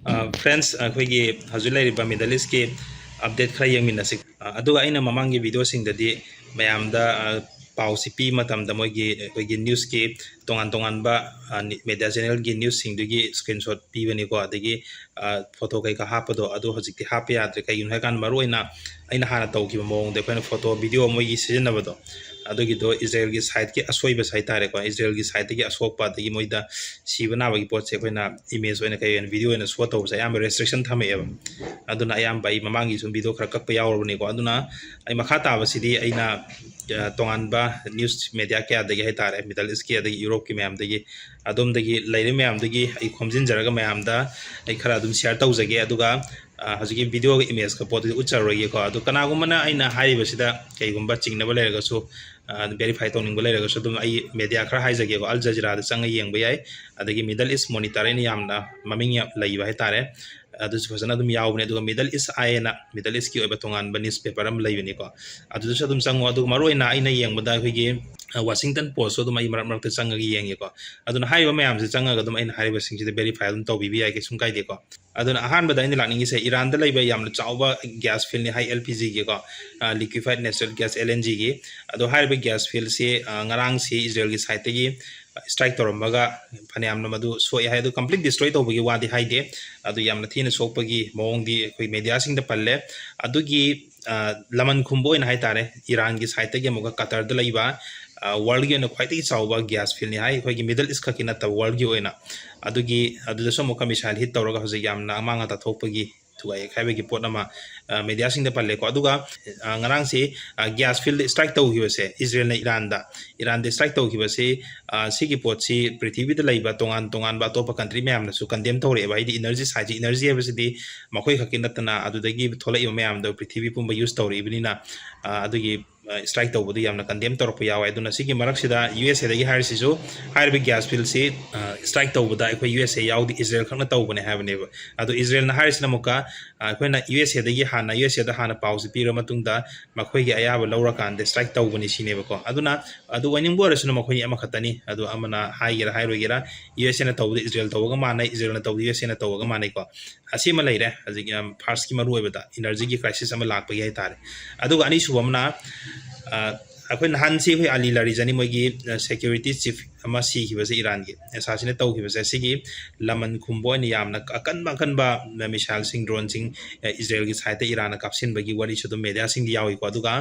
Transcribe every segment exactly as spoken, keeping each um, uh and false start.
Friends, ꯑꯩꯈꯣꯏꯒꯤ ꯍꯧꯖꯤꯛ ꯂꯩꯔꯤꯕ ꯃꯤꯗꯜ ꯏꯁꯀꯤ ꯑꯞꯗꯦꯠ ꯈꯔ ꯌꯦꯡꯃꯤꯟꯅꯁꯤ꯫ ꯑ, ꯑꯗꯨꯒ ꯑꯩꯅ ꯃꯃꯥꯡꯒꯤ ꯚꯤꯗꯤꯑꯣꯁꯤꯡꯗꯗꯤ ꯃꯌꯥꯝꯗ, ꯑ, ꯄꯥꯎꯁꯤ ꯄꯤꯕ ꯃꯇꯝꯗ ꯃꯣꯏꯒꯤ, ꯑꯩꯈꯣꯏꯒꯤ ꯅ꯭ꯌꯨꯁꯀꯤ ꯇꯣꯉꯥꯟ ꯇꯣꯉꯥꯟꯕ, ꯑ, ꯅꯤ-, ꯃꯦꯗꯤꯌꯥ ꯆꯦꯅꯦꯜꯒꯤ ꯅ꯭ꯌꯨꯁꯁꯤꯡꯗꯨꯒꯤ ꯁ꯭ꯀ꯭ꯔꯤꯟꯁꯣꯠ ꯄꯤꯕꯅꯤꯀꯣ, ꯑꯗꯒꯤ, ꯑ, ꯐꯣꯇꯣ ꯀꯩꯀꯥ ꯍꯥꯞꯄꯗꯣ, ꯑꯗꯨ ꯍꯧꯖꯤꯛꯇꯤ ꯍꯥꯞꯄ ꯌꯥꯗ꯭ꯔꯦ꯫ ꯀꯩꯒꯤꯅꯣ ꯍꯥꯏꯀꯥꯟꯗ, ꯃꯔꯨꯑꯣꯏꯅ ꯑꯩꯅ ꯍꯥꯟꯅ ꯇꯧꯈꯤꯕ ꯃꯑꯣꯡꯗ ꯑꯩꯈꯣꯏꯅ ꯐꯣꯇꯣ ꯚꯤꯗꯤꯑꯣ ꯃꯣꯏꯒꯤ ꯁꯤꯖꯤꯟꯅꯕꯗꯣ, ꯑꯗꯨꯒꯤꯗꯣ ꯏꯖꯔꯦꯜꯒꯤ ꯁꯥꯏꯠꯀꯤ ꯑꯁꯣꯏꯕꯁꯦ ꯍꯥꯏꯇꯥꯔꯦꯀꯣ, ꯏꯖꯔꯦꯜꯒꯤ ꯁꯥꯏꯠꯇꯒꯤ ꯑꯁꯣꯛꯄ, ꯑꯗꯒꯤ ꯃꯣꯏꯗ ꯁꯤꯕ ꯅꯥꯕꯒꯤ ꯄꯣꯠꯁꯦ ꯑꯩꯈꯣꯏꯅ ꯏꯃꯦꯖ ꯑꯣꯏꯅ, ꯀꯩ ꯑꯣꯏꯅ, ꯚꯤꯗꯤꯑꯣ ꯑꯣꯏꯅ ꯁꯣ ꯇꯧꯕꯁꯦ ꯑꯌꯥꯝꯕ ꯔꯦꯁꯇ꯭ꯔꯤꯛꯁꯟ ꯊꯝꯃꯛꯑꯦꯕ꯫ ꯑꯗꯨꯅ ꯑꯌꯥꯝꯕ ꯑꯩ ꯃꯃꯥꯡꯒꯤ ꯁꯨꯝ ꯚꯤꯗꯤꯑꯣ ꯈꯔ ꯀꯛꯄ ꯌꯥꯎꯔꯕꯅꯤꯀꯣ꯫ ꯑꯗꯨꯅ ꯑꯩ ꯃꯈꯥ ꯇꯥꯕꯁꯤꯗꯤ ꯑꯩꯅ, ꯑ, ꯇꯣꯉꯥꯟꯕ ꯅ꯭ꯌꯨꯁ ꯃꯦꯗꯤꯌꯥ ꯀꯌꯥꯗꯒꯤ ꯍꯥꯏꯇꯥꯔꯦ, ꯃꯤꯗꯜ ꯏꯁꯀꯤ ꯑꯗꯒꯤ ꯌꯨꯔꯣꯞꯀꯤ ꯃꯌꯥꯝꯗꯒꯤ, ꯑꯗꯣꯝꯗꯒꯤ ꯂꯩꯔꯤꯕ ꯃꯌꯥꯝꯗꯒꯤ ꯑꯩ ꯈꯣꯝꯖꯤꯟꯖꯔꯒ ꯃꯌꯥꯝꯗ ꯑꯩ ꯈꯔ ꯑꯗꯨꯝ ꯁꯤꯌꯔ ꯇꯧꯖꯒꯦ꯫ ꯑꯗꯨꯒ, ꯑ, ꯍꯧꯖꯤꯛꯀꯤ ꯚꯤꯗꯤꯑꯣꯒ ꯏꯃꯦꯖꯀ ꯄꯣꯠꯇꯨꯗꯤ ꯎꯠꯆꯔꯔꯣꯏꯒꯦꯀꯣ꯫ ꯑꯗꯨ ꯀꯅꯥꯒꯨꯝꯕꯅ ꯑꯩꯅ ꯍꯥꯏꯔꯤꯕꯁꯤꯗ ꯀꯩꯒꯨꯝꯕ ꯆꯤꯡꯅꯕ ꯂꯩꯔꯒꯁꯨ, ꯑ, ꯚꯦꯔꯤꯐꯥꯏ ꯇꯧꯅꯤꯡꯕ ꯂꯩꯔꯒꯁꯨ, ꯑꯗꯨꯝ ꯑꯩ ꯃꯦꯗꯤꯌꯥ ꯈꯔ ꯍꯥꯏꯖꯒꯦꯀꯣ꯫ ꯑꯜ ꯖꯖꯤꯔꯥꯗ ꯆꯪꯉ ꯌꯦꯡꯕ ꯌꯥꯏ, ꯑꯗꯒꯤ ꯃꯤꯗꯜ ꯏꯁ ꯃꯣꯅꯤꯇꯔ ꯍꯥꯏꯅ ꯌꯥꯝꯅ ꯃꯃꯤꯡ ꯌꯥꯝ ꯂꯩꯕ ꯍꯥꯏꯇꯥꯔꯦ꯫ ꯑꯗꯨꯁꯨ ꯐꯖꯅ ꯑꯗꯨꯝ ꯌꯥꯎꯕꯅꯦ꯫ ꯑꯗꯨꯒ ꯃꯤꯗꯜ ꯏꯁ ꯑꯥꯏ ꯑꯦꯅ ꯃꯤꯗꯜ ꯏꯁꯀꯤ ꯑꯣꯏꯕ ꯇꯣꯉꯥꯟꯕ ꯅ꯭ꯌꯨꯁ ꯄꯦꯄꯔ ꯑꯃ ꯂꯩꯕꯅꯤꯀꯣ, ꯑꯗꯨꯗꯁꯨ ꯑꯗꯨꯝ ꯆꯪꯉꯣ꯫ ꯑꯗꯨꯒ ꯃꯔꯨꯑꯣꯏꯅ ꯑꯩꯅ ꯌꯦꯡꯕꯗ ꯑꯩꯈꯣꯏꯒꯤ, ꯑ, ꯋꯥꯁꯤꯡꯇꯟ ꯄꯣꯁꯁꯨ ꯑꯗꯨꯝ ꯑꯩ ꯃꯔꯛ ꯃꯔꯛꯇ ꯆꯪꯉꯒ ꯌꯦꯡꯉꯦꯀꯣ꯫ ꯑꯗꯨꯅ ꯍꯥꯏꯔꯤꯕ ꯃꯌꯥꯝꯁꯦ ꯆꯪꯉꯒ ꯑꯗꯨꯝ ꯑꯩꯅ ꯍꯥꯏꯔꯤꯕꯁꯤꯡꯁꯤꯗ ꯚꯦꯔꯤꯐꯥꯏ ꯑꯗꯨꯝ ꯇꯧꯕꯤꯕ ꯌꯥꯏ, ꯀꯩꯁꯨꯝ ꯀꯥꯏꯗꯦꯀꯣ꯫ ꯑꯗꯨꯅ ꯑꯍꯥꯟꯕꯗ ꯑꯩꯅ ꯂꯥꯛꯅꯤꯡꯉꯤꯁꯦ ꯏꯔꯥꯟꯗ ꯂꯩꯕ ꯌꯥꯝꯅ ꯆꯥꯎꯕ ꯒ꯭ꯌꯥꯁ ꯐꯤꯜꯅꯤ ꯍꯥꯏ, ꯑꯦꯜ ꯄꯤ ꯖꯤꯒꯤꯀꯣ, ꯑ, liquefied natural gas, L N ꯖꯤꯒꯤ꯫ ꯑꯗꯣ ꯍꯥꯏꯔꯤꯕ ꯒ꯭ꯌꯥꯁ ꯐꯤꯜꯁꯤ, ꯑ, ꯉꯔꯥꯡꯁꯤ ꯏꯖꯔꯦꯜꯒꯤ ꯁꯥꯏꯠꯇꯒꯤ ꯁ꯭ꯇ꯭ꯔꯥꯏꯛ ꯇꯧꯔꯝꯕꯒ ꯐꯅꯌꯥꯝꯅ ꯃꯗꯨ ꯁꯣꯛꯑꯦ ꯍꯥꯏ꯫ ꯑꯗꯨ ꯀꯝꯄ꯭ꯂꯤꯠ ꯗꯤꯁꯇ꯭ꯔꯣꯏ ꯇꯧꯕꯒꯤ ꯋꯥꯗꯤ ꯍꯥꯏꯗꯦ, ꯑꯗꯨ ꯌꯥꯝꯅ ꯊꯤꯅ ꯁꯣꯛꯄꯒꯤ ꯃꯑꯣꯡꯗꯤ ꯑꯩꯈꯣꯏ ꯃꯦꯗꯤꯌꯥꯁꯤꯡꯗ ꯄꯜꯂꯦ꯫ ꯑꯗꯨꯒꯤ, ꯑ, ꯂꯃꯟ ꯈꯨꯝꯕ ꯑꯣꯏꯅ ꯍꯥꯏꯇꯥꯔꯦ, ꯏꯔꯥꯟꯒꯤ ꯁꯥꯏꯠꯇꯒꯤ ꯑꯃꯨꯛꯀ ꯀꯇꯔꯗ ꯂꯩꯕ, ꯑ, ꯋꯥꯔꯜꯒꯤ ꯑꯣꯏꯅ ꯈ꯭ꯋꯥꯏꯗꯒꯤ ꯆꯥꯎꯕ ꯒ꯭ꯌꯥꯁ ꯐꯤꯜꯅꯤ ꯍꯥꯏ, ꯑꯩꯈꯣꯏꯒꯤ ꯃꯤꯗꯜ ꯏꯁ ꯈꯛꯀꯤ ꯅꯠꯇꯕ, ꯋꯥꯔꯜꯒꯤ ꯑꯣꯏꯅ꯫ ꯑꯗꯨꯒꯤ, ꯑꯗꯨꯗꯁꯨ ꯑꯃꯨꯛꯀ ꯃꯤꯁꯥꯏꯜ ꯍꯤꯠ ꯇꯧꯔꯒ ꯍꯧꯖꯤꯛ ꯌꯥꯝꯅ ꯑꯃꯥꯡ ꯑꯇꯥ ꯊꯣꯛꯄꯒꯤ ꯊꯨꯒꯥꯏ ꯌꯩꯈꯥꯏꯕꯒꯤ ꯄꯣꯠ ꯑꯃ, ꯑ, ꯃꯦꯗꯤꯌꯥꯁꯤꯡꯗ ꯄꯜꯂꯦꯀꯣ꯫ ꯑꯗꯨꯒ, ꯑ, ꯉꯔꯥꯡꯁꯤ, ꯑ, ꯒ꯭ꯌꯥꯁ ꯐꯤꯜꯗ ꯁ꯭ꯇ꯭ꯔꯥꯏꯛ ꯇꯧꯈꯤꯕꯁꯦ, ꯏꯖꯔꯦꯜꯅ ꯏꯔꯥꯟꯗ, ꯏꯔꯥꯟꯗ ꯁ꯭ꯇ꯭ꯔꯥꯏꯛ ꯇꯧꯈꯤꯕꯁꯦ, ꯑ, ꯁꯤꯒꯤ ꯄꯣꯠꯁꯤ ꯄ꯭ꯔꯤꯊꯤꯕꯤꯗ ꯂꯩꯕ ꯇꯣꯉꯥꯟ ꯇꯣꯉꯥꯟꯕ ꯑꯇꯣꯞꯄ ꯀꯟꯇ꯭ꯔꯤ ꯃꯌꯥꯝꯅꯁꯨ ꯀꯟꯗꯦꯝ ꯇꯧꯔꯛꯑꯦꯕ꯫ ꯍꯥꯏꯗꯤ ꯏꯅꯔꯖꯤ ꯁꯥꯏꯠꯁꯤ, ꯏꯅꯔꯖꯤ ꯍꯥꯏꯕꯁꯤꯗꯤ ꯃꯈꯣꯏ ꯈꯛꯀꯤ ꯅꯠꯇꯅ ꯑꯗꯨꯗꯒꯤ ꯊꯣꯛꯂꯛꯏꯕ ꯃꯌꯥꯝꯗꯣ ꯄ꯭ꯔꯤꯊꯤꯕꯤ ꯄꯨꯝꯕ ꯌꯨꯁ ꯇꯧꯔꯛꯏꯕꯅꯤꯅ, ꯑ, ꯑꯗꯨꯒꯤ ꯁ꯭ꯇ꯭ꯔꯥꯏꯛ ꯇꯧꯕꯗꯨ ꯌꯥꯝꯅ ꯀꯟꯗꯦꯝ ꯇꯧꯔꯛꯄ ꯌꯥꯎꯋꯦ꯫ ꯑꯗꯨꯅ ꯁꯤꯒꯤ ꯃꯔꯛꯁꯤꯗ ꯌꯨ ꯑꯦꯁ ꯑꯦꯗꯒꯤ ꯍꯥꯏꯔꯤꯁꯤꯁꯨ ꯍꯥꯏꯔꯤꯕ ꯒ꯭ꯌꯥꯁ ꯐꯤꯜꯁꯤ ꯁ꯭ꯇ꯭ꯔꯥꯏꯛ ꯇꯧꯕꯗ ꯑꯩꯈꯣꯏ ꯌꯨ ꯑꯦꯁ ꯑꯦ ꯌꯥꯎꯗꯦ, ꯏꯖꯔꯦꯜ ꯈꯛꯅ ꯇꯧꯕꯅꯦ ꯍꯥꯏꯕꯅꯦꯕ꯫ ꯑꯗꯣ ꯏꯖꯔꯦꯜꯅ ꯍꯥꯏꯔꯤꯁꯤꯅ ꯑꯃꯨꯛꯀ ꯑꯩꯈꯣꯏꯅ ꯌꯨ ꯑꯦꯁ ꯑꯦꯗꯒꯤ ꯍꯥꯟꯅ ꯌꯨ ꯑꯦꯁ ꯑꯦꯗ ꯍꯥꯟꯅ ꯄꯥꯎꯁꯤ ꯄꯤꯔ ꯃꯇꯨꯡꯗ ꯃꯈꯣꯏꯒꯤ ꯑꯌꯥꯕ ꯂꯧꯔꯀꯥꯟꯗ ꯁ꯭ꯇ꯭ꯔꯥꯏꯛ ꯇꯧꯕꯅꯤ ꯁꯤꯅꯦꯕꯀꯣ꯫ ꯑꯗꯨꯅ ꯑꯗꯨ ꯑꯣꯏꯅꯤꯡꯕ ꯑꯣꯏꯔꯁꯨꯅ ꯃꯈꯣꯏꯅꯤ ꯑꯃꯈꯛꯇꯅꯤ꯫ ꯑꯗꯨ ꯑꯃꯅ ꯍꯥꯏꯒꯦꯔꯥ ꯍꯥꯏꯔꯣꯏꯒꯦꯔꯥ, ꯌꯨ ꯑꯦꯁ ꯑꯦꯅ ꯇꯧꯕꯗ ꯏꯖꯔꯦꯜ ꯇꯧꯕꯒ ꯃꯥꯟꯅꯩ, ꯏꯖꯔꯦꯜꯅ ꯇꯧꯕꯗ ꯌꯨ ꯑꯦꯁ ꯑꯦꯅ ꯇꯧꯕꯒ ꯃꯥꯟꯅꯩꯀꯣ꯫ ꯑꯁꯤꯃ ꯂꯩꯔꯦ꯫ ꯍꯧꯖꯤꯛ ꯌꯥꯝ ꯐꯥꯔꯁꯀꯤ ꯃꯔꯨ ꯑꯣꯏꯕꯗ ꯏꯅꯔꯖꯤꯒꯤ ꯀ꯭ꯔꯥꯏꯁꯤꯁ ꯑꯃ ꯂꯥꯛꯄꯒꯤ ꯍꯥꯏꯇꯥꯔꯦ꯫ ꯑꯗꯨꯒ ꯑꯅꯤꯁꯨꯕ ꯑꯃꯅ ꯑꯩꯈꯣꯏ ꯅꯍꯥꯟꯁꯤ ꯑꯩꯈꯣꯏ ꯑꯂꯤ ꯂꯥꯔꯤꯖꯥꯅꯤ ꯃꯣꯏꯒꯤ ꯁꯦꯀ꯭ꯌꯨꯔꯤꯇꯤ ꯆꯤꯐ ꯑꯃ ꯁꯤꯈꯤꯕꯁꯦ ꯏꯔꯥꯟꯒꯤ ꯑꯦꯁꯥꯁꯤꯅ ꯇꯧꯈꯤꯕꯁꯦ, ꯑꯁꯤꯒꯤ ꯂꯃꯟ ꯈꯨꯝꯕ ꯑꯣꯏꯅ ꯌꯥꯝꯅ ꯑꯀꯟꯕ ꯑꯀꯟꯕ ꯃꯤꯁꯥꯏꯜꯁꯤꯡ, ꯗ꯭ꯔꯣꯟꯁꯤꯡ ꯏꯖꯔꯦꯜꯒꯤ ꯁꯥꯏꯠꯇ ꯏꯔꯥꯟꯅ ꯀꯥꯞꯁꯤꯟꯕꯒꯤ ꯋꯥꯔꯤꯁꯨ ꯑꯗꯨꯝ ꯃꯦꯗꯤꯌꯥꯁꯤꯡꯗ ꯌꯥꯎꯏꯀꯣ꯫ ꯑꯗꯨꯒ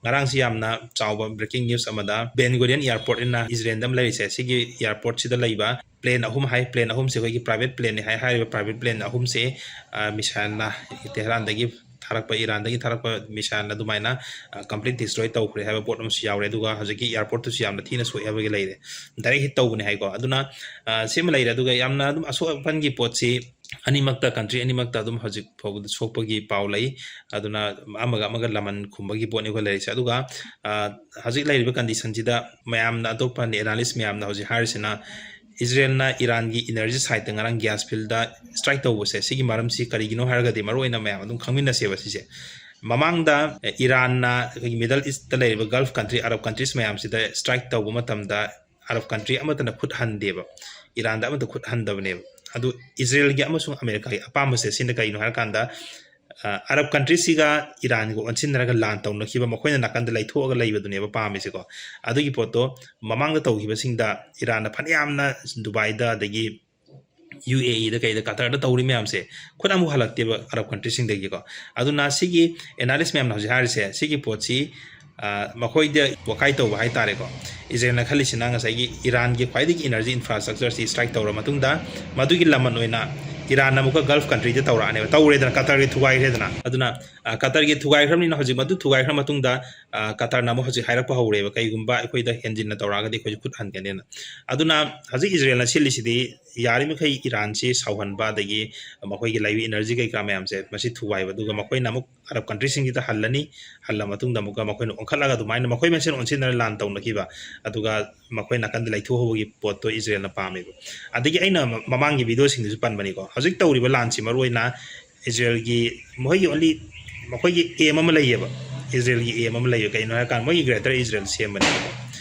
ꯉꯔꯥꯡꯁꯤ ꯌꯥꯝꯅ ꯆꯥꯎꯕ ꯕ꯭ꯔꯦꯀꯤꯡ ꯅ꯭ꯌꯨꯁ ꯑꯃꯗ ꯕꯦꯟ ꯒꯨꯔꯤꯌꯟ ꯑꯦꯌꯥꯔꯄꯣꯔꯠ ꯑꯅ ꯏꯖꯔꯦꯜꯗ ꯑꯃ ꯂꯩꯔꯤꯁꯦ, ꯁꯤꯒꯤ ꯑꯦꯌꯥꯔꯄꯣꯔꯠꯁꯤꯗ ꯂꯩꯕ ꯄ꯭ꯂꯦꯟ ꯑꯍꯨꯝ ꯍꯥꯏ, ꯄ꯭ꯂꯦꯟ ꯑꯍꯨꯝꯁꯦ ꯑꯩꯈꯣꯏꯒꯤ ꯄ꯭ꯔꯥꯏꯚꯦꯠ ꯄ꯭ꯂꯦꯟꯅꯤ ꯍꯥꯏ, ꯍꯥꯏꯔꯤꯕ ꯄ꯭ꯔꯥꯏꯚꯦꯠ ꯄ꯭ꯂꯦꯟ ꯑꯍꯨꯝꯁꯦ ꯃꯤꯁꯥꯏꯜꯅ, ꯇꯦꯍꯔꯥꯟꯗꯒꯤ ꯊꯥꯔꯛꯄ, ꯏꯔꯥꯟꯗꯒꯤ ꯊꯥꯔꯛꯄ ꯃꯤꯁꯥꯏꯜꯅ ꯑꯗꯨꯃꯥꯏꯅ ꯀꯝꯄ꯭ꯂꯤꯠ ꯗꯤꯁꯇ꯭ꯔꯣꯏ ꯇꯧꯈ꯭ꯔꯦ ꯍꯥꯏꯕ ꯄꯣꯠ ꯑꯃꯁꯨ ꯌꯥꯎꯔꯦ꯫ ꯑꯗꯨꯒ ꯍꯧꯖꯤꯛꯀꯤ ꯑꯦꯌꯥꯔꯄꯣꯔꯠꯇꯨꯁꯨ ꯌꯥꯝꯅ ꯊꯤꯅ ꯁꯣꯛꯑꯦ ꯍꯥꯏꯕꯒꯤ ꯂꯩꯔꯦ, ꯗꯥꯏꯔꯦꯛ ꯍꯤꯠ ꯇꯧꯕꯅꯦ ꯍꯥꯏꯀꯣ꯫ ꯑꯗꯨꯅ ꯁꯤꯃ ꯂꯩꯔꯦ꯫ ꯑꯗꯨꯒ ꯌꯥꯝꯅ ꯑꯗꯨꯝ ꯑꯁꯣꯛ ꯑꯄꯟꯒꯤ ꯄꯣꯠꯁꯤ ꯑꯅꯤꯃꯛꯇ, ꯀꯟꯇ꯭ꯔꯤ ꯑꯅꯤꯃꯛꯇ ꯑꯗꯨꯝ ꯍꯧꯖꯤꯛ ꯐꯥꯎꯕꯗ ꯁꯣꯛꯄꯒꯤ ꯄꯥꯎ ꯂꯩ꯫ ꯑꯗꯨꯅ ꯑꯃꯒ ꯑꯃꯒ ꯂꯃꯟ ꯈꯨꯝꯕꯒꯤ ꯄꯣꯠꯅꯤ ꯑꯩꯈꯣꯏ ꯂꯩꯔꯤꯁꯦ꯫ ꯑꯗꯨꯒ ꯍꯧꯖꯤꯛ ꯂꯩꯔꯤꯕ ꯀꯟꯗꯤꯁꯟꯁꯤꯗ ꯃꯌꯥꯝꯅ, ꯑꯇꯣꯞꯄ ꯑꯦꯅꯥꯂꯤꯁ ꯃꯌꯥꯝꯅ ꯍꯧꯖꯤꯛ ꯍꯥꯏꯔꯤꯁꯤꯅ ꯏꯖꯔꯦꯜꯅ ꯏꯔꯥꯟꯒꯤ ꯏꯅꯔꯖꯤ ꯁꯥꯏꯠꯇ ꯉꯔꯥꯡ ꯒ꯭ꯌꯥꯁ ꯐꯤꯜꯗ ꯁ꯭ꯇ꯭ꯔꯥꯏꯛ ꯇꯧꯕꯁꯦ, ꯁꯤꯒꯤ ꯃꯔꯝꯁꯤ ꯀꯔꯤꯒꯤꯅꯣ ꯍꯥꯏꯔꯒꯗꯤ, ꯃꯔꯨꯑꯣꯏꯅ ꯃꯌꯥꯝ ꯑꯗꯨꯝ ꯈꯪꯃꯤꯟꯅꯁꯦꯕ ꯁꯤꯁꯦ꯫ ꯃꯃꯥꯡꯗ ꯏꯔꯥꯟꯅ ꯑꯩꯈꯣꯏꯒꯤ ꯃꯤꯗꯜ ꯏꯁꯇ ꯂꯩꯔꯤꯕ ꯒꯜꯐ ꯀꯟꯇ꯭ꯔꯤ, ꯑꯔꯕ ꯀꯟꯇ꯭ꯔꯤꯁ ꯃꯌꯥꯝꯁꯤꯗ ꯁ꯭ꯇ꯭ꯔꯥꯏꯛ ꯇꯧꯕ ꯃꯇꯝꯗ ꯑꯔꯕ ꯀꯟꯇ꯭ꯔꯤ ꯑꯃꯠꯇꯅ ꯈꯨꯠ ꯍꯟꯗꯦꯕ, ꯏꯔꯥꯟꯗ ꯑꯃꯠꯇ ꯈꯨꯠ ꯍꯟꯗꯕꯅꯦꯕ꯫ ꯑꯗꯨ ꯏꯖꯔꯦꯜꯒꯤ ꯑꯃꯁꯨꯡ ꯑꯃꯦꯔꯤꯀꯥꯒꯤ ꯑꯄꯥꯝꯕꯁꯦ ꯁꯤꯅ ꯀꯩꯅꯣ ꯍꯥꯏꯔꯀꯥꯟꯗ, ꯑꯔꯕ ꯀꯟꯇ꯭ꯔꯤꯁꯤꯒ ꯏꯔꯥꯟꯒ ꯑꯣꯟꯁꯤꯟꯅꯔꯒ ꯂꯥꯟ ꯇꯧꯅꯈꯤꯕ, ꯃꯈꯣꯏꯅ ꯅꯥꯀꯟꯗ ꯂꯩꯊꯣꯛꯑꯒ ꯂꯩꯕꯗꯨꯅꯦꯕ ꯄꯥꯝꯃꯤꯁꯤꯀꯣ꯫ ꯑꯗꯨꯒꯤ ꯄꯣꯠꯇꯣ ꯃꯃꯥꯡꯗ ꯇꯧꯈꯤꯕꯁꯤꯡꯗ ꯏꯔꯥꯟꯅ ꯐꯅꯌꯥꯝꯅ ꯗꯨꯕꯥꯏꯗ, ꯑꯗꯒꯤ ꯌꯨ ꯑꯦ ꯏꯗ ꯀꯩꯗ, ꯀꯇꯔꯗ ꯇꯧꯔꯤ ꯃꯌꯥꯝꯁꯦ ꯈꯨꯠ ꯑꯃꯨꯛ ꯍꯜꯂꯛꯇꯦꯕ ꯑꯔꯕ ꯀꯟꯇ꯭ꯔꯤꯁꯤꯡꯗꯒꯤꯀꯣ꯫ ꯑꯗꯨꯅ ꯁꯤꯒꯤ ꯑꯦꯅꯥꯂꯤꯁ ꯃꯌꯥꯝꯅ ꯍꯧꯖꯤꯛ ꯍꯥꯏꯔꯤꯁꯦ, ꯁꯤꯒꯤ ꯄꯣꯠꯁꯤ ꯃꯈꯣꯏꯗ ꯋꯥꯀꯥꯏ ꯇꯧꯕ ꯍꯥꯏꯇꯥꯔꯦꯀꯣ꯫ ꯏꯖꯔꯦꯜꯅ ꯈꯜꯂꯤꯁꯤꯅ ꯉꯁꯥꯏꯒꯤ ꯏꯔꯥꯟꯒꯤ ꯈ꯭ꯋꯥꯏꯗꯒꯤ ꯏꯅꯔꯖꯤ ꯏꯟꯐ꯭ꯔꯥꯁ꯭ꯇ꯭ꯔꯛꯆꯔꯁꯤ ꯁ꯭ꯇ꯭ꯔꯥꯏꯛ ꯇꯧꯔ ꯃꯇꯨꯡꯗ ꯃꯗꯨꯒꯤ ꯂꯃꯟ ꯑꯣꯏꯅ ꯏꯔꯥꯟꯅ ꯑꯃꯨꯛꯀ ꯒꯜꯐ ꯀꯟꯇ꯭ꯔꯤꯗ ꯇꯧꯔꯛꯑꯅꯦꯕ, ꯇꯧꯔꯦꯗꯅ, ꯀꯇꯔꯒꯤ ꯊꯨꯒꯥꯏꯈ꯭ꯔꯦꯗꯅ꯫ ꯑꯗꯨꯅ ꯀꯇꯔꯒꯤ ꯊꯨꯒꯥꯏꯈ꯭ꯔꯕꯅꯤꯅ ꯍꯧꯖꯤꯛ ꯃꯗꯨ ꯊꯨꯒꯥꯏꯈ꯭ꯔ ꯃꯇꯨꯡꯗ ꯀꯇꯔꯅ ꯑꯃꯨꯛ ꯍꯧꯖꯤꯛ ꯍꯥꯏꯔꯛꯄ ꯍꯧꯔꯦꯕ, "ꯀꯩꯒꯨꯝꯕ ꯑꯩꯈꯣꯏꯗ ꯍꯦꯟꯖꯤꯟꯅ ꯇꯧꯔꯛꯑꯒꯗꯤ ꯑꯩꯈꯣꯏꯁꯨ ꯈꯨꯠ ꯍꯟꯒꯅꯤꯅ"꯫ ꯑꯗꯨꯅ ꯍꯧꯖꯤꯛ ꯏꯖꯔꯦꯜꯅ ꯁꯤꯜꯂꯤꯁꯤꯗꯤ ꯌꯥꯔꯤꯃꯈꯩ ꯏꯔꯥꯟꯁꯤ ꯁꯥꯎꯍꯟꯕ, ꯑꯗꯒꯤ ꯃꯈꯣꯏꯒꯤ ꯂꯩꯔꯤꯕ ꯏꯅꯔꯖꯤ ꯀꯩꯀꯥ ꯃꯌꯥꯝꯁꯦ ꯃꯁꯤ ꯊꯨꯒꯥꯏꯕ, ꯑꯗꯨꯒ ꯃꯈꯣꯏꯅ ꯑꯃꯨꯛ ꯑꯔꯕ ꯀꯟꯇ꯭ꯔꯤꯁꯤꯡꯁꯤꯗ ꯍꯜꯂꯅꯤ꯫ ꯍꯜꯂ ꯃꯇꯨꯡꯗ ꯑꯃꯨꯛꯀ ꯃꯈꯣꯏꯅ ꯑꯣꯟꯈꯠꯂꯒ ꯑꯗꯨꯃꯥꯏꯅ ꯃꯈꯣꯏ ꯃꯁꯦꯟ ꯑꯣꯟꯁꯤꯟꯅꯔ ꯂꯥꯟ ꯇꯧꯅꯈꯤꯕ, ꯑꯗꯨꯒ ꯃꯈꯣꯏ ꯅꯥꯀꯟꯗ ꯂꯩꯊꯣꯛꯍꯧꯕꯒꯤ ꯄꯣꯠꯇꯣ ꯏꯖꯔꯦꯜꯅ ꯄꯥꯝꯃꯦꯕ꯫ ꯑꯗꯒꯤ ꯑꯩꯅ ꯃ-, ꯃꯃꯥꯡꯒꯤ ꯚꯤꯗꯤꯑꯣꯁꯤꯡꯗꯁꯨ ꯄꯟꯕꯅꯤꯀꯣ, ꯍꯧꯖꯤꯛ ꯇꯧꯔꯤꯕ ꯂꯥꯟꯁꯤ ꯃꯔꯨꯑꯣꯏꯅ ꯏꯖꯔꯦꯜꯒꯤ, ꯃꯈꯣꯏꯒꯤ ꯑꯣꯟꯂꯤ, ꯃꯈꯣꯏꯒꯤ ꯑꯦꯝ ꯑꯃ ꯂꯩꯌꯦꯕ꯫ ꯏꯖꯔꯦꯜꯒꯤ ꯑꯦꯝ ꯑꯃ ꯂꯩꯌꯦ, ꯀꯩꯅꯣ ꯍꯥꯏꯔꯀꯥꯟꯗ ꯃꯣꯏꯒꯤ ꯒ꯭ꯔꯦꯇꯔ ꯏꯖꯔꯦꯜ ꯁꯦꯝꯕꯅꯦꯕꯀꯣ꯫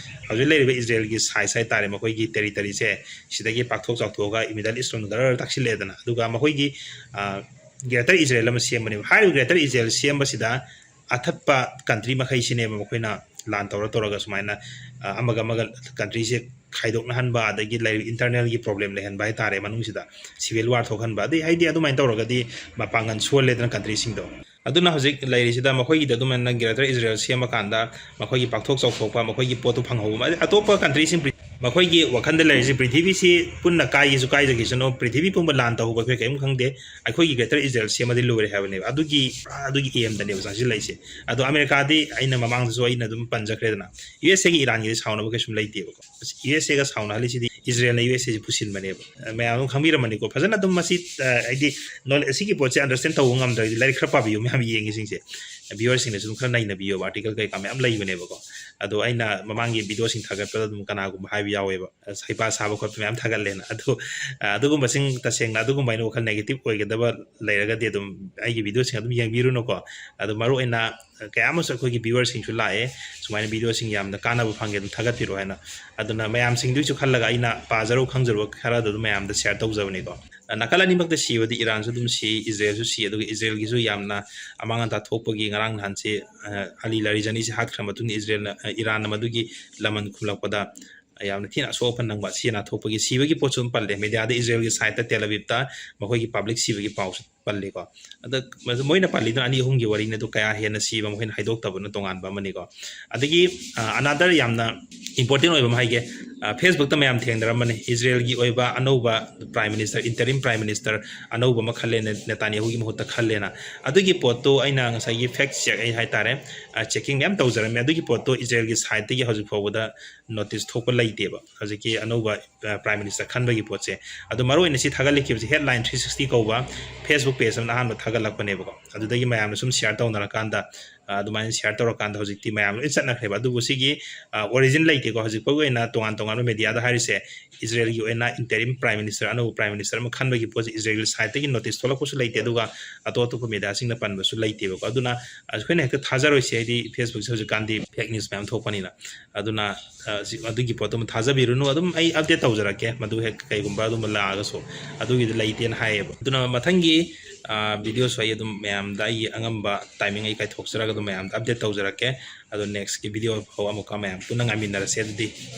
ꯍꯧꯖꯤꯛ ꯂꯩꯔꯤꯕ ꯏꯖꯔꯦꯜꯒꯤ ꯁꯥꯏꯖ ꯍꯥꯏꯇꯥꯔꯦ, ꯃꯈꯣꯏꯒꯤ ꯇꯦꯔꯤꯇꯔꯤꯁꯦ ꯁꯤꯗꯒꯤ ꯄꯥꯛꯊꯣꯛ ꯆꯥꯎꯊꯣꯛꯑꯒ ꯃꯤꯗꯜ ꯏꯁ ꯂꯣꯝꯗ ꯒꯔ ꯇꯥꯛꯁꯤꯜꯂꯛꯑꯦꯗꯅ꯫ ꯑꯗꯨꯒ ꯃꯈꯣꯏꯒꯤ, ꯑ, ꯒ꯭ꯔꯦꯇꯔ ꯏꯖꯔꯦꯜ ꯑꯃ ꯁꯦꯝꯕꯅꯦꯕ꯫ ꯍꯥꯏꯔꯤꯕ ꯒ꯭ꯔꯦꯇꯔ ꯏꯖꯔꯦꯜ ꯁꯦꯝꯕꯁꯤꯗ ꯑꯊꯠꯄ ꯀꯟꯇ꯭ꯔꯤ ꯃꯈꯩꯁꯤꯅꯦꯕ ꯃꯈꯣꯏꯅ ꯂꯥꯟ ꯇꯧꯔ ꯇꯧꯔꯒ ꯁꯨꯃꯥꯏꯅ, ꯑ, ꯑꯃꯒ ꯑꯃꯒ ꯀꯟꯇ꯭ꯔꯤꯁꯦ ꯈꯥꯏꯗꯣꯛꯅꯍꯟꯕ, ꯑꯗꯒꯤ ꯂꯩꯔꯤꯕ ꯏꯟꯇꯔꯅꯦꯜꯒꯤ ꯄ꯭ꯔꯣꯕ꯭ꯂꯦꯝ ꯂꯩꯍꯟꯕ ꯍꯥꯏꯇꯥꯔꯦ ꯃꯅꯨꯡꯁꯤꯗ, ꯁꯤꯚꯤꯜ ꯋꯥꯔ ꯊꯣꯛꯍꯟꯕ, ꯑꯗꯩ ꯍꯥꯏꯗꯤ ꯑꯗꯨꯃꯥꯏꯅ ꯇꯧꯔꯒꯗꯤ ꯃꯄꯥꯡꯒꯜ ꯁꯣꯜꯂꯦꯗꯅ ꯀꯟꯇ꯭ꯔꯤꯁꯤꯡꯗꯣ꯫ ꯑꯗꯨꯅ ꯍꯧꯖꯤꯛ ꯂꯩꯔꯤꯁꯤꯗ ꯃꯈꯣꯏꯒꯤꯗ ꯑꯗꯨꯃꯥꯏꯅ ꯒ꯭ꯔꯦꯇꯔ ꯏꯖꯔꯦꯜ ꯁꯦꯝꯃꯀꯥꯟꯗ ꯃꯈꯣꯏꯒꯤ ꯄꯥꯛꯊꯣꯛ ꯆꯥꯎꯊꯣꯛꯄ, ꯃꯈꯣꯏꯒꯤ ꯄꯣꯠꯇꯨ ꯐꯪꯍꯧꯕ, ꯑꯗꯩ ꯑꯇꯣꯞꯄ ꯀꯟꯇ꯭ꯔꯤꯁꯤꯡ ꯄ꯭ꯔꯤ-, ꯃꯈꯣꯏꯒꯤ ꯋꯥꯈꯜꯗ ꯂꯩꯔꯤꯁꯤ ꯄ꯭ꯔꯤꯊꯤꯕꯤꯁꯤ ꯄꯨꯟꯅ ꯀꯥꯏꯒꯦꯁꯨ ꯀꯥꯏꯖꯈꯤꯁꯅꯨ, ꯄ꯭ꯔꯤꯊꯤꯕꯤ ꯄꯨꯝꯕ ꯂꯥꯟ ꯇꯧꯍꯧꯕ ꯑꯩꯈꯣꯏ ꯀꯔꯤꯝ ꯈꯪꯗꯦ, ꯑꯩꯈꯣꯏꯒꯤ ꯒ꯭ꯔꯦꯇꯔ ꯏꯖꯔꯦꯜ ꯁꯦꯝꯃꯗꯤ ꯂꯣꯏꯔꯦ ꯍꯥꯏꯕꯅꯦꯕ꯫ ꯑꯗꯨꯒꯤ, ꯄꯨꯔꯥ ꯑꯗꯨꯒꯤ ꯑꯦꯝꯗꯅꯦꯕ ꯆꯪꯁꯤꯜꯂꯛꯏꯁꯦ꯫ ꯑꯗꯣ ꯑꯃꯦꯔꯤꯀꯥꯗꯤ ꯑꯩꯅ ꯃꯃꯥꯡꯗꯁꯨ ꯑꯩꯅ ꯑꯗꯨꯝ ꯄꯟꯖꯈ꯭ꯔꯦꯗꯅ, ꯌꯨ ꯑꯦꯁ ꯑꯦꯒꯤ ꯏꯔꯥꯟꯒꯤꯗꯤ ꯁꯥꯎꯅꯕ ꯀꯩꯁꯨꯝ ꯂꯩꯇꯦꯕꯀꯣ꯫ ꯌꯨ ꯑꯦꯁ ꯑꯦꯒ ꯁꯥꯎꯅꯍꯜꯂꯤꯁꯤꯗꯤ ꯏꯖꯔꯦꯜꯅ ꯌꯨ ꯑꯦꯁ ꯑꯦꯁꯤ ꯄꯨꯁꯤꯟꯕꯅꯦꯕ꯫ ꯃꯌꯥꯝ ꯑꯗꯨꯝ ꯈꯪꯕꯤꯔꯝꯃꯅꯤꯀꯣ꯫ ꯐꯖꯅ ꯑꯗꯨꯝ ꯃꯁꯤ, ꯑ, ꯍꯥꯏꯗꯤ ꯅꯣꯂꯦꯖ, ꯁꯤꯒꯤ ꯄꯣꯠꯁꯦ ꯑꯟꯗꯔꯁꯇꯦꯟ ꯇꯧꯕ ꯉꯝꯗ꯭ꯔꯒꯗꯤ ꯂꯥꯏꯔꯤꯛ ꯈꯔ ꯄꯥꯕꯤꯌꯨ, ꯃꯌꯥꯝ ꯌꯦꯡꯉꯤꯁꯤꯡꯁꯦ꯫ ꯚꯤꯌꯨꯋꯔꯁꯤꯡꯅꯁꯨ ꯑꯗꯨꯝ ꯈꯔ ꯅꯩꯅꯕꯤꯌꯣꯕ, ꯑꯥꯔꯇꯤꯀꯜ ꯀꯩꯀꯥ ꯃꯌꯥꯝ ꯂꯩꯕꯅꯦꯕꯀꯣ꯫ ꯑꯗꯣ ꯑꯩꯅ ꯃꯃꯥꯡꯒꯤ ꯚꯤꯗꯤꯑꯣꯁꯤꯡ ꯊꯥꯒꯠꯄꯗ ꯑꯗꯨꯝ ꯀꯅꯥꯒꯨꯝꯕ ꯍꯥꯏꯕ ꯌꯥꯎꯋꯦꯕ, ꯑꯁ, ꯍꯩꯄꯥ ꯁꯥꯕ ꯈꯣꯠꯄ ꯃꯌꯥꯝ ꯊꯥꯒꯠꯂꯦꯅ꯫ ꯑꯗꯣ, ꯑ, ꯑꯗꯨꯒꯨꯝꯕꯁꯤꯡ, ꯇꯁꯦꯡꯅ ꯑꯗꯨꯒꯨꯝꯕ ꯑꯩꯅ ꯋꯥꯈꯜ ꯅꯦꯒꯦꯇꯤꯚ ꯑꯣꯏꯒꯗꯕ ꯂꯩꯔꯒꯗꯤ ꯑꯗꯨꯝ ꯑꯩꯒꯤ ꯚꯤꯗꯤꯑꯣꯁꯤꯡ ꯑꯗꯨꯝ ꯌꯦꯡꯕꯤꯔꯨꯅꯨꯀꯣ꯫ ꯑꯗꯣ ꯃꯔꯨꯑꯣꯏꯅ ꯀꯌꯥ ꯑꯃꯁꯨ ꯑꯩꯈꯣꯏꯒꯤ ꯚꯤꯌꯨꯋꯔꯁꯤꯡꯁꯨ ꯂꯥꯛꯑꯦ, ꯁꯨꯃꯥꯏꯅ ꯚꯤꯗꯤꯑꯣꯁꯤꯡ ꯌꯥꯝꯅ ꯀꯥꯟꯅꯕ ꯐꯪꯉꯦ, ꯑꯗꯨꯝ ꯊꯥꯒꯠꯄꯤꯔꯛꯑꯣ ꯍꯥꯏꯅ꯫ ꯑꯗꯨꯅ ꯃꯌꯥꯝꯁꯤꯡꯗꯨꯒꯤꯁꯨ ꯈꯜꯂꯒ ꯑꯩꯅ ꯄꯥꯖꯔꯨ ꯈꯪꯖꯔꯨꯕ ꯈꯔꯗꯣ ꯑꯗꯨꯝ ꯃꯌꯥꯝꯗ ꯁꯤꯌꯔ ꯇꯧꯖꯕꯅꯤꯀꯣ꯫ ꯅꯥꯀꯜ ꯑꯅꯤꯃꯛꯇ ꯁꯤꯕꯗꯤ ꯏꯔꯥꯟꯁꯨ ꯑꯗꯨꯝ ꯁꯤ, ꯏꯖꯔꯦꯜꯁꯨ ꯁꯤ, ꯑꯗꯨꯒ ꯏꯖꯔꯦꯜꯒꯤꯁꯨ ꯌꯥꯝꯅ ꯑꯃꯥꯡ ꯑꯇꯥ ꯊꯣꯛꯄꯒꯤ, ꯉꯔꯥꯡ ꯅꯍꯥꯟꯁꯤ, ꯑ, ꯑꯂꯤ ꯂꯥꯔꯤꯖꯥꯅꯤꯁꯤ ꯍꯥꯠꯈ꯭ꯔ ꯃꯇꯨꯡꯗ ꯏꯖꯔꯦꯜꯅ, ꯑ, ꯏꯔꯥꯟꯅ ꯃꯗꯨꯒꯤ ꯂꯃꯟ ꯈꯨꯝꯂꯛꯄꯗ ꯌꯥꯝꯅ ꯊꯤꯅ ꯑꯁꯣꯛ ꯑꯄꯟ ꯅꯪꯕ, ꯁꯤ ꯑꯅꯥ ꯊꯣꯛꯄꯒꯤ, ꯁꯤꯕꯒꯤ ꯄꯣꯠꯁꯨ ꯑꯗꯨꯝ ꯄꯜꯂꯦ꯫ ꯃꯦꯗꯤꯌꯥꯗ ꯏꯖꯔꯦꯜꯒꯤ ꯁꯥꯏꯠꯇ ꯇꯦꯜ ꯑꯕꯤꯕꯇ ꯃꯈꯣꯏꯒꯤ ꯄꯕ꯭ꯂꯤꯛ ꯁꯤꯕꯒꯤ ꯄꯥꯎꯁꯨ ꯄꯜꯂꯤꯀꯣ꯫ ꯑꯗ ꯃꯣꯏꯅ ꯄꯜꯂꯤꯗꯨꯅ ꯑꯅꯤ ꯑꯍꯨꯝꯒꯤ ꯋꯥꯔꯤꯅꯤ, ꯑꯗꯨ ꯀꯌꯥ ꯍꯦꯟꯅ ꯁꯤꯕ ꯃꯈꯣꯏꯅ ꯍꯥꯏꯗꯣꯛꯇꯕꯅ ꯇꯣꯉꯥꯟꯕ ꯑꯃꯅꯤꯀꯣ꯫ ꯑꯗꯒꯤ ꯑꯅꯥꯗꯔ ꯌꯥꯝꯅ ꯏꯝꯄꯣꯔꯇꯦꯟ ꯑꯣꯏꯕ ꯑꯃ ꯍꯥꯏꯒꯦ, ꯐꯦꯁꯕꯨꯛꯇ ꯃꯌꯥꯝ ꯊꯦꯡꯅꯔꯝꯕꯅꯤ, ꯏꯖꯔꯦꯜꯒꯤ ꯑꯣꯏꯕ ꯑꯅꯧꯕ ꯄ꯭ꯔꯥꯏꯝ ꯃꯤꯅꯤꯁꯇꯔ, ꯏꯟꯇꯔꯤꯝ ꯄ꯭ꯔꯥꯏꯝ ꯃꯤꯅꯤꯁꯇꯔ ꯑꯅꯧꯕ ꯑꯃ ꯈꯜꯂꯦꯅ, ꯅꯦꯇꯥꯟꯌꯥꯍꯨꯒꯤ ꯃꯍꯨꯠꯇ ꯈꯜꯂꯦꯅ꯫ ꯑꯗꯨꯒꯤ ꯄꯣꯠꯇꯨ ꯑꯩꯅ ꯉꯁꯥꯏꯒꯤ ꯐꯦꯛ ꯆꯦꯛ ꯑꯩ ꯍꯥꯏꯇꯥꯔꯦ, ꯆꯦꯛꯀꯤꯡ ꯃꯌꯥꯝ ꯇꯧꯖꯔꯝꯃꯦ꯫ ꯑꯗꯨꯒꯤ ꯄꯣꯠꯇꯨ ꯏꯖꯔꯦꯜꯒꯤ ꯁꯥꯏꯠꯇꯒꯤ ꯍꯧꯖꯤꯛ ꯐꯥꯎꯕꯗ ꯅꯣꯇꯤꯁ ꯊꯣꯛꯄ ꯂꯩꯇꯦꯕ, ꯍꯧꯖꯤꯛꯀꯤ ꯑꯅꯧꯕ ꯄ꯭ꯔꯥꯏꯝ ꯃꯤꯅꯤꯁꯇꯔ ꯈꯟꯕꯒꯤ ꯄꯣꯠꯁꯦ꯫ ꯑꯗꯣ ꯃꯔꯨꯑꯣꯏꯅ ꯁꯤ ꯊꯥꯒꯠꯂꯛꯈꯤꯕꯁꯦ, ꯍꯦꯗꯂꯥꯏꯟ ꯊ꯭ꯔꯤ ꯁꯤꯛꯁꯇꯤ ꯀꯧꯕ ꯐꯦꯁꯕꯨꯛ ꯄꯦꯖ ꯑꯃꯅ ꯑꯍꯥꯟꯕ ꯊꯥꯒꯠꯂꯛꯄꯅꯦꯕꯀꯣ꯫ ꯑꯗꯨꯗꯒꯤ ꯃꯌꯥꯝꯅ ꯁꯨꯝ ꯁꯤꯌꯥꯔ ꯇꯧꯅꯔꯀꯥꯟꯗ, ꯑ, ꯑꯗꯨꯃꯥꯏꯅ ꯁꯤꯌꯥꯔ ꯇꯧꯔꯀꯥꯟꯗ ꯍꯧꯖꯤꯛꯇꯤ ꯃꯌꯥꯝ ꯂꯣꯏ ꯆꯠꯅꯈ꯭ꯔꯦꯕ꯫ ꯑꯗꯨꯕꯨ ꯁꯤꯒꯤ, ꯑ, ꯑꯣꯔꯤꯖꯤꯟ ꯂꯩꯇꯦꯀꯣ꯫ ꯍꯧꯖꯤꯛ ꯐꯥꯎꯒꯤ ꯑꯣꯏꯅ ꯇꯣꯉꯥꯟ ꯇꯣꯉꯥꯟꯕ ꯃꯦꯗꯤꯌꯥꯗ ꯍꯥꯏꯔꯤꯁꯦ, ꯏꯖꯔꯦꯜꯒꯤ ꯑꯣꯏꯅ ꯏꯟꯇꯔꯤꯝ ꯄ꯭ꯔꯥꯏꯝ ꯃꯤꯅꯤꯁꯇꯔ, ꯑꯅꯧꯕ ꯄ꯭ꯔꯥꯏꯝ ꯃꯤꯅꯤꯁꯇꯔ ꯑꯃ ꯈꯟꯕꯒꯤ ꯄꯣꯠꯁꯦ ꯏꯖꯔꯦꯜ ꯁꯥꯏꯠꯇꯒꯤ ꯅꯣꯇꯤꯁ ꯊꯣꯛꯂꯛꯄꯁꯨ ꯂꯩꯇꯦ, ꯑꯗꯨꯒ ꯑꯇꯣꯞ ꯑꯇꯣꯞꯄ ꯃꯦꯗꯤꯌꯥꯁꯤꯡꯅ ꯄꯟꯕꯁꯨ ꯂꯩꯇꯦꯕꯀꯣ꯫ ꯑꯗꯨꯅ ꯑꯩꯈꯣꯏꯅ ꯍꯦꯛꯇ ꯊꯥꯖꯔꯣꯏꯁꯦ, ꯍꯥꯏꯗꯤ ꯐꯦꯁꯕꯨꯛꯁꯦ ꯍꯧꯖꯤꯛꯀꯥꯟꯗꯤ ꯐꯦꯛ ꯅ꯭ꯌꯨꯁ ꯃꯌꯥꯝ ꯊꯣꯛꯄꯅꯤꯅ꯫ ꯑꯗꯨꯅ, ꯑ, ꯁꯤ, ꯑꯗꯨꯒꯤ ꯄꯣꯠꯇꯨꯃ ꯊꯥꯖꯕꯤꯔꯨꯅꯨ꯫ ꯑꯗꯨꯝ ꯑꯩ ꯑꯞꯗꯦꯠ ꯇꯧꯖꯔꯛꯀꯦ, ꯃꯗꯨ ꯍꯦꯛ ꯀꯩꯒꯨꯝꯕ ꯑꯗꯨꯝꯕ ꯂꯥꯛꯑꯒꯁꯨ꯫ ꯑꯗꯨꯒꯤꯗꯤ ꯂꯩꯇꯦꯅ ꯍꯥꯏꯌꯦꯕ꯫ ꯑꯗꯨꯅ ꯃꯊꯪꯒꯤ, ꯑ, ꯚꯤꯗꯤꯑꯣꯁꯨ ꯑꯩ ꯑꯗꯨꯝ ꯃꯌꯥꯝꯗ ꯑꯩꯒꯤ ꯑꯉꯝꯕ ꯇꯥꯏꯃꯤꯡ ꯑꯩ ꯀꯥꯏꯊꯣꯛꯆꯔꯒ ꯑꯗꯨꯝ ꯃꯌꯥꯝꯗ ꯑꯞꯗꯦꯠ ꯇꯧꯖꯔꯛꯀꯦ꯫ ꯑꯗꯣ ꯅꯦꯛꯁꯀꯤ ꯚꯤꯗꯤꯑꯣ ꯐꯥꯎ ꯑꯃꯨꯛꯀ ꯃꯌꯥꯝ ꯄꯨꯟꯅ ꯉꯥꯏꯃꯤꯟꯅꯔꯁꯦ꯫ ꯑꯗꯨꯗꯤ